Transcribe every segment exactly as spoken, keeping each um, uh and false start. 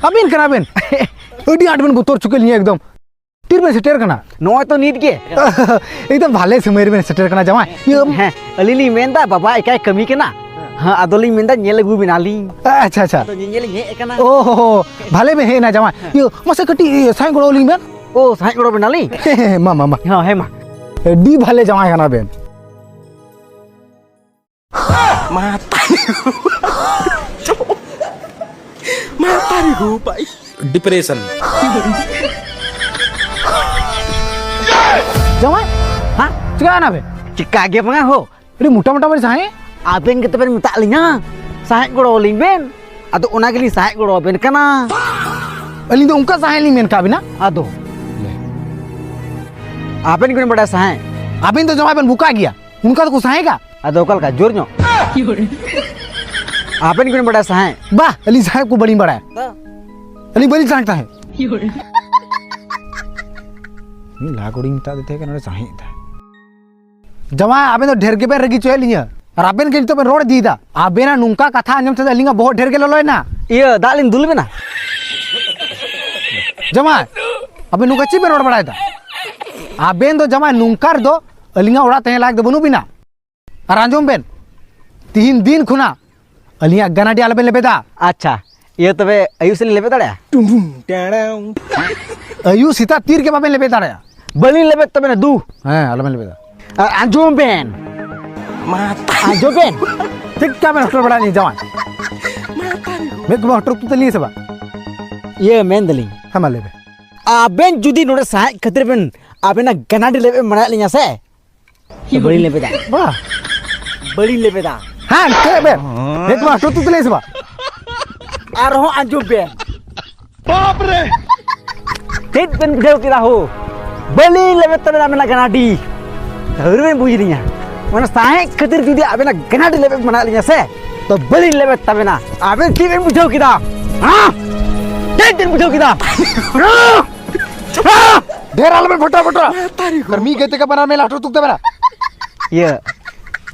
ᱟᱵᱮᱱ ᱠᱟᱱᱟ ᱵᱮᱱ? ᱟᱹᱰᱤ ᱟᱸᱴ ᱵᱮᱱ ᱵᱚᱛᱚᱨ ᱦᱚᱪᱚ ᱠᱮᱫ ᱞᱤᱧᱟ ᱮᱠᱫᱚᱢ᱾ ᱛᱤᱨ ᱵᱮᱱ ᱥᱮᱴᱮᱨ ᱠᱟᱱᱟ? ᱱᱚᱜᱼᱚᱭ ᱛᱚ ᱱᱤᱛ ᱜᱮ᱾ ᱮᱠᱫᱚᱢ ᱵᱷᱟᱞᱮ ᱥᱚᱢᱚᱭ ᱨᱮᱵᱮᱱ ᱥᱮᱴᱮᱨ ᱠᱟᱱᱟ ᱡᱟᱶᱟᱭ᱾ ᱤᱭᱟᱹ, ᱦᱮᱸ, ᱟᱹᱞᱤᱧ ᱞᱤᱧ ᱢᱮᱱᱫᱟ ᱵᱟᱵᱟ ᱮᱠᱟᱭ ᱠᱟᱹᱢᱤ ᱠᱟᱱᱟ᱾ ᱦᱮᱸ, ᱟᱫᱚᱞᱤᱧ ᱢᱮᱱᱫᱟ ᱧᱮᱞ ᱟᱹᱜᱩ ᱵᱮᱱᱟᱞᱤᱧ᱾ ᱟᱪᱪᱷᱟ, ᱟᱪᱪᱷᱟ᱾ ᱟᱫᱚ ᱧᱮᱧᱮᱞ ᱞᱤᱧ ᱦᱮᱡ ᱟᱠᱟᱱᱟ᱾ ᱳ ᱦᱳ ᱦᱳ, ᱵᱷᱟᱞᱮ ᱵᱮᱱ ᱦᱮᱡ ᱮᱱᱟ ᱡᱟᱶᱟᱭ᱾ ᱦᱮᱸ᱾ ᱤᱭᱟᱹ, ᱢᱟᱥᱮ ᱠᱟᱹᱴᱤᱡ, ᱤᱭᱟᱹ, ᱥᱟᱸᱦᱮᱫ ᱜᱚᱲᱚ ᱟᱹᱞᱤᱧ ᱵᱮᱱ᱾ ᱳ, ᱥᱟᱸᱦᱮᱫ ᱜᱚᱲᱚ ᱵᱮᱱᱟᱞᱤᱧ? ᱦᱮᱸ, ᱦᱮᱸ, ᱢᱟ, ᱢᱟ, ᱢᱟ᱾ ᱦᱮᱸ, ᱦᱮᱸ, ᱢᱟ, ᱢᱟ, ᱢᱟ᱾ ᱟᱹᱰᱤ ᱵᱷᱟᱞᱮ ᱡᱟᱶᱟᱭ ᱠᱟᱱᱟ ᱵᱮᱱ᱾ ᱢᱟᱛᱟᱨᱤ ᱜᱳ᱾ ᱢᱟᱛᱟᱨᱤ ᱜᱳ ᱵᱟᱭ᱾ ᱰᱤᱯᱨᱮᱥᱚᱱ᱾ ᱡᱟᱶᱟᱭ? ᱦᱮᱸ? ᱪᱤᱠᱟ ᱮᱱᱟ ᱵᱮᱱ? ᱪᱤᱠᱟ ᱜᱮ ᱵᱟᱝᱟ ᱦᱳ᱾ ᱟᱹᱰᱤ ᱢᱚᱴᱟ ᱢᱚᱴᱟ ᱵᱮᱱ ᱥᱟᱦᱮᱸ? ᱟᱵᱮᱱ ᱜᱮᱛᱚ ᱵᱮᱱ ᱢᱮᱛᱟᱜ ᱞᱤᱧᱟ, ᱥᱟᱦᱮᱸᱫ ᱜᱚᱲᱚ ᱟᱹᱞᱤᱧ ᱵᱮᱱ᱾ ᱟᱫᱚ ᱚᱱᱟ ᱜᱮᱞᱤᱧ ᱥᱟᱦᱮᱸᱫ ᱜᱚᱲᱚ ᱟᱵᱮᱱ ᱠᱟᱱᱟ᱾ ᱟᱹᱞᱤᱧ ᱫᱚ ᱚᱱᱠᱟ ᱥᱟᱦᱮᱸᱫ ᱞᱤᱧ ᱢᱮᱱ ᱠᱟᱜ ᱵᱮᱱᱟ? ᱟᱫᱚ? ᱟᱵᱮᱱ ᱜᱮᱵᱮᱱ ᱵᱟᱰᱟᱭᱟ ᱥᱟᱦᱮᱸᱫ᱾ ᱟᱵᱮᱱ ᱫᱚ ᱡᱟᱶᱟᱭ ᱵᱮᱱ ᱵᱚᱠᱟ ᱜᱮᱭᱟ᱾ ᱚᱱᱠᱟ ᱫᱚᱠᱚ ᱥᱟᱦᱮᱸᱜᱟ? ᱟᱫᱚ ᱚᱠᱟ ᱞᱮᱠᱟ? ᱡᱳᱨ ᱧᱚᱜ? ᱟᱵᱮᱱ ᱜᱮᱵᱮᱱ ᱵᱟᱰᱟᱭᱟ ᱥᱟᱦᱮᱸᱫ? ᱵᱟ, ᱟᱹᱞᱤᱧ ᱥᱟᱦᱮᱸᱫ ᱠᱚ ᱵᱟᱹᱞᱤᱧ ᱵᱟᱲᱟᱭᱟ᱾ ᱫᱚ? ᱟᱹᱞᱤᱧ ᱵᱟᱹᱞᱤᱧ ᱥᱟᱦᱮᱸᱫ ᱛᱟᱦᱮᱸᱫ᱾ ᱢᱤᱫ ᱞᱟᱦᱟ ᱠᱩᱲᱤᱧ ᱢᱮᱛᱟᱫᱮ ᱛᱟᱦᱮᱸ ᱠᱟᱱᱟ, ᱱᱚᱰᱮ ᱥᱟᱦᱮᱸᱫ ᱛᱟᱦᱮᱸᱫ᱾ ᱡᱟᱶᱟᱭ, ᱟᱵᱮᱱ ᱫᱚ ᱰᱷᱮᱨ ᱜᱮᱵᱮᱱ ᱨᱟᱹᱜᱤ ᱦᱚᱪᱚᱭᱮᱫ ᱞᱤᱧᱟᱹ᱾ ᱟᱨ ᱟᱵᱮᱱ ᱜᱮ ᱱᱤᱛᱚᱜ ᱵᱮᱱ ᱨᱚᱲ ᱤᱫᱤᱭᱮᱫᱟ᱾ ᱟᱵᱮᱱᱟᱜ ᱱᱚᱝᱠᱟ ᱠᱟᱛᱷᱟ ᱟᱸᱡᱚᱢ ᱛᱮᱫᱚ ᱟᱹᱞᱤᱧᱟᱜ ᱵᱚᱦᱚᱜ ᱰᱷᱮᱨ ᱜᱮ ᱞᱚᱞᱚᱭᱮᱱᱟ᱾ ᱤᱭᱟᱹ, ᱫᱟᱜ ᱞᱤᱧ ᱫᱩᱞ ᱵᱮᱱᱟ? ᱡᱟᱶᱟᱭ, ᱟᱵᱮᱱ ᱱᱚᱝᱠᱟ ᱪᱮᱫ ᱵᱮᱱ ᱨᱚᱲ ᱵᱟᱲᱟᱭᱮᱫᱟ? ᱟᱵᱮᱱ ᱫᱚ ᱡᱟᱶᱟᱭ ᱱᱚᱝᱠᱟ ᱨᱮᱫᱚ ᱟᱹᱞᱤᱧᱟᱜ ᱚᱲᱟᱜ ᱛᱟᱦᱮᱸ ᱞᱟᱭᱮᱠ ᱫᱚ ᱵᱟᱹᱱᱩᱜ ᱵᱮᱱᱟ᱾ ᱟᱨ ᱟᱸᱡᱚᱢ ᱵᱮᱱ, ᱛᱤᱦᱤᱧ ᱫᱤᱱ ᱠᱷᱚᱱᱟᱜ ᱟᱹᱞᱤᱧᱟᱜ ᱜᱟᱱᱟᱰᱤ ᱟᱞᱚᱵᱮᱱ ᱞᱮᱵᱮᱫᱟ᱾ ᱟᱪᱪᱷᱟ, ᱤᱭᱟᱹ ᱛᱚᱵᱮ ᱟᱹᱭᱩᱵ ᱥᱮᱫ ᱞᱤᱧ ᱞᱮᱵᱮᱫ ᱫᱟᱲᱮᱭᱟᱜᱼᱟ? ᱟᱹᱭᱩᱵ ᱥᱮᱛᱟᱜ ᱛᱤ ᱨᱮᱜᱮ ᱵᱟᱵᱮᱱ ᱞᱮᱵᱮᱫ ᱫᱟᱲᱮᱭᱟᱜᱼᱟ᱾ ᱵᱟᱹᱞᱤᱧ ᱞᱮᱵᱮᱫ ᱛᱟᱵᱮᱱᱟ ᱫᱩ᱾ ᱦᱮᱸ, ᱟᱞᱚᱵᱮᱱ ᱞᱮᱵᱮᱫᱟ᱾ ᱟᱨ ᱟᱸᱡᱚᱢ ᱵᱮᱱ᱾ ᱢᱟ ᱟᱸᱡᱚᱢ ᱵᱮᱱ᱾ ᱪᱮᱫ ᱠᱟ ᱵᱮᱱ ᱦᱚᱴᱚᱨ ᱵᱟᱲᱟᱭᱮᱫ ᱞᱤᱧᱟ ᱡᱟᱶᱟᱭ? ᱢᱮᱫ ᱠᱚᱵᱮᱱ ᱦᱚᱴᱚᱨ ᱩᱛᱟᱹᱨ ᱞᱤᱧᱟ ᱥᱮ ᱵᱟᱝ? ᱤᱭᱟᱹ ᱢᱮᱱ ᱫᱟᱞᱤᱧ᱾ ᱦᱮᱸ, ᱢᱟ ᱞᱟᱹᱭ ᱵᱮᱱ᱾ ᱟᱵᱮᱱ ᱡᱩᱫᱤ ᱱᱚᱰᱮ ᱥᱟᱦᱮᱸᱫ ᱠᱷᱟᱹᱛᱤᱨ ᱵᱮᱱ ᱟᱵᱮᱱᱟᱜ ᱜᱟᱱᱟᱰᱤ ᱞᱮᱵᱮᱫ ᱢᱟᱱᱟᱭᱮᱫ ᱞᱤᱧᱟ ᱥᱮ, ᱵᱟᱹᱲᱤᱡ ᱞᱮᱵᱮᱫᱟ᱾ ᱵᱟ᱾ ᱵᱟᱹᱲᱤᱡ ᱞᱮᱵᱮᱫᱟ᱾ ᱦᱮᱸ, ᱪᱮᱫ ᱵᱮᱱ? ᱦᱮᱸ, ᱛᱚ ᱟᱴᱚ ᱛᱩᱛ ᱞᱮ ᱥᱮ ᱵᱟ? ᱟᱨᱦᱚᱸ ᱟᱸᱡᱚᱢ ᱵᱮᱱ᱾ ᱵᱟᱯ ᱨᱮ! ᱪᱮᱫ ᱵᱮᱱ ᱵᱩᱡᱷᱟᱹᱣ ᱠᱮᱫᱟ ᱦᱳ? ᱵᱟᱹᱞᱤᱧ ᱞᱮᱵᱮᱫ ᱛᱟᱵᱮᱱᱟ ᱟᱵᱮᱱᱟᱜ ᱜᱟᱱᱟᱰᱤ᱾ ᱟᱹᱣᱨᱤ ᱵᱮᱱ ᱵᱩᱡᱽ ᱞᱤᱧᱟ᱾ ᱚᱱᱟ ᱥᱟᱦᱮᱸᱫ ᱠᱷᱟᱹᱛᱤᱨ ᱡᱩᱫᱤ ᱟᱵᱮᱱᱟᱜ ᱜᱟᱱᱟᱰᱤ ᱞᱮᱵᱮᱫ ᱢᱟᱱᱟᱭᱮᱫ ᱞᱤᱧᱟ ᱥᱮ, ᱛᱚ ᱵᱟᱹᱞᱤᱧ ᱞᱮᱵᱮᱫ ᱛᱟᱵᱮᱱᱟ᱾ ᱟᱵᱮᱱ ᱪᱮᱫ ᱵᱮᱱ ᱵᱩᱡᱷᱟᱹᱣ ᱠᱮᱫᱟ? ᱦᱮᱸ? ᱪᱮᱫ ᱵᱮᱱ ᱵᱩᱡᱷᱟᱹᱣ ᱠᱮᱫᱟ? ᱦᱮᱸ? ᱰᱷᱮᱨ ᱟᱞᱚᱵᱮᱱ ᱯᱷᱚᱴᱨᱟ ᱯᱷᱚᱴᱨᱟ᱾ ᱟᱨ ᱢᱤᱫ ᱜᱷᱟᱹᱲᱤ ᱛᱮᱜᱮ ᱵᱟᱱᱟᱨ ᱢᱮᱫ ᱞᱟᱴᱷᱩᱨ ᱛᱩᱠ ᱛᱟᱵᱮᱱᱟ᱾ ᱤᱭᱟᱹ,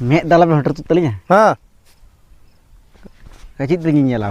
ᱢᱮᱫ ᱫᱚ ᱟᱞᱚᱵᱮᱱ ᱦᱚᱴᱚᱨ ᱛᱩᱠ ᱛᱟᱹᱞᱤᱧᱟ᱾ ᱦᱮᱸ᱾ ᱪᱮᱫ ᱵᱮᱱ ᱧᱮᱧᱮᱞᱟ?